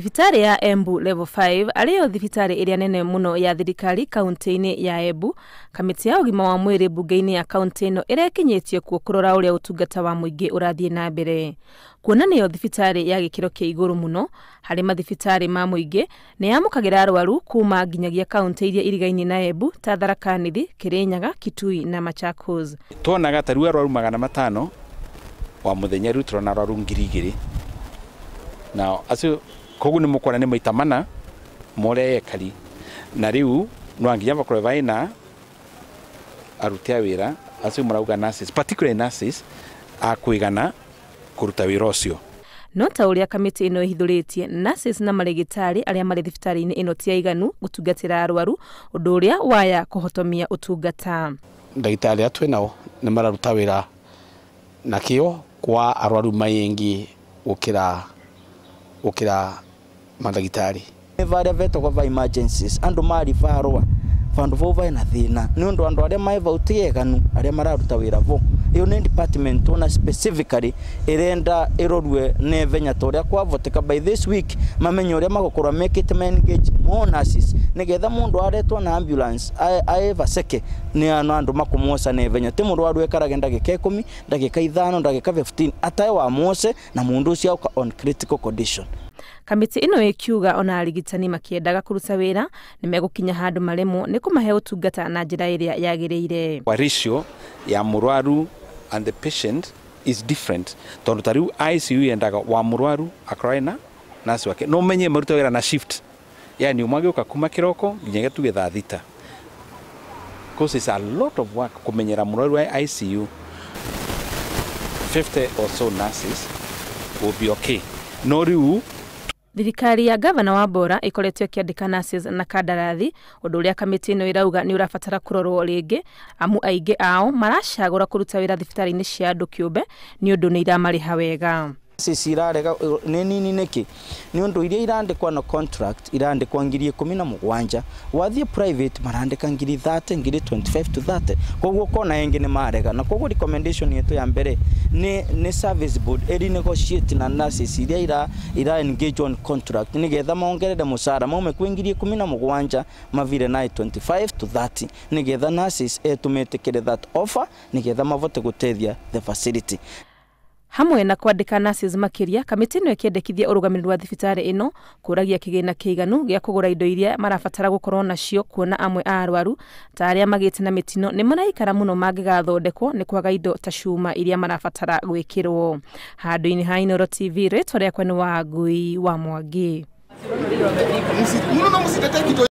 Thibitarĩ ya Embu Level 5 arĩyo thibitarĩ ĩrĩa nene mũno ya thirikari kaunti-inĩ ya Embu, kamĩtĩ ya ũgima wa mwĩrĩ mbunge-inĩ ya kaunti ĩno ĩrekinyĩtie kuo kũrora ũrĩa ũtungata wa mũingĩ ũrathiĩ na mbere. Kuona nĩyo thibitarĩ ya gĩkĩro kĩa igũrũ mũno harĩ mathibitarĩ ma mũingĩ, nĩ yamũkagĩra arwaru kuma nginyagia kaunti iria irigainie na Embu ta Tharaka Nithi, Kirinyaga, Kitui na Machakos. Tuonaga ta rĩu arwaru 500 wa mũthenya, rĩu tũrona arwaru 2000 na acio koguo nĩ mũkuona nĩ maita mana more ekari, na rĩu no nginya bakorwe baina aruti a wĩra acio marauga nurses, particularly nurses a kuigana kũruta wĩra ũcio. No ta ũrĩa kamĩtĩ ĩno ĩhithũrĩtie, nurses na marĩgĩtarĩ arĩa marĩ thibitarĩ-inĩ ĩno ti aiganu gũtungatĩra arwaru, ũndũ ũrĩa waya kũhotomia ũtungata. Ndagĩtarĩ arĩa twĩ nao nĩ mararuta wĩra na kĩo kwa arwaru maingĩ gũkĩra mandagĩtarĩ. Nĩ varĩa vetagwo va emergencies, andũ maribarwa vandu vau vaina thina ni undu andu aria mai vau ti eganu aria mararuta wira vo. Iyo ni department ona specifically irenda irorue ne venya ta uria kwavoteka by this week mamenye uria magukorwa mekite ma engage more nurses nigetha mundu aretwo na ambulance ae vaseke ni ano andu makumwoca ne venya ti mundu waru ekarage ndagika 10 ndagika 5 ndagika 15 atae wa mwose na mundu ucio auka on critical condition. Kamĩtĩ ĩno ĩkiuga ona arigitani makĩendaga kũruta wĩra nĩ megũkinya handũ maremwo nĩ kũmahe ũtungata na njĩra ĩrĩa yagĩrĩire. Ratio ya mũrwaru and the patient is different tondu ta rĩu ICU yendaga wa mũrwaru akorwo ena nurse wake no menye maruta wĩra na shift, yani ũmwe agĩũka kuma kĩroko nginya tuge thaa 6. Because it's a lot of work kũmenyera mũrwaru wa ICU. 50 or so nurses will be okay. No rĩu thirikari ya gavana wa Bora ikoretwo ĩkĩandĩka nurses na kandarathi, ũndũ ũrĩa kamĩtĩ ĩno ĩrauga nĩ ũrabatara kũrorwo rĩngĩ, amu aingĩ ao maracagũra kũruta wĩra thibitarĩ-inĩ cia andũ kĩũmbe nĩ ũndũ nĩ iramarĩha wega. Nurses irarega nĩ nini nĩkĩ? Nĩ ũndũ iria irandĩkwa na contract irandĩkwa 17,000, wathiĩ private marandĩka 30,000, 25 to 30, koguo kona ĩngĩ nĩ marega. Na koguo recommendation yetu ya mbere nĩ service board ĩri negotiate na nurses iria ira engage on contract nigetha mongerere mũcara maume kwĩ 17,000 mavire na 25 to 30 nigetha nurses etumetĩkĩre that offer nigetha mavote gũteithia the facility. Hamwe na kwandĩka nurses makĩria, kamĩtĩ ĩno ĩkĩendekithia ũrũgamĩrĩri wa thibitarĩ ĩno kũragia kĩgĩna kĩiganu gĩa kũgũra indo iria marabatara gũkorwo nacio, kuona amwe a arwaru ta arĩa magĩte na mĩtino nĩ maraikara mũno mangĩgathondekwo nĩ kwaga indo ta cuma iria marabatara gwĩkĩrwo. Handũ-inĩ ha Inooro TV, rĩtwa rĩakwa nĩ Wangui wa Mwangi.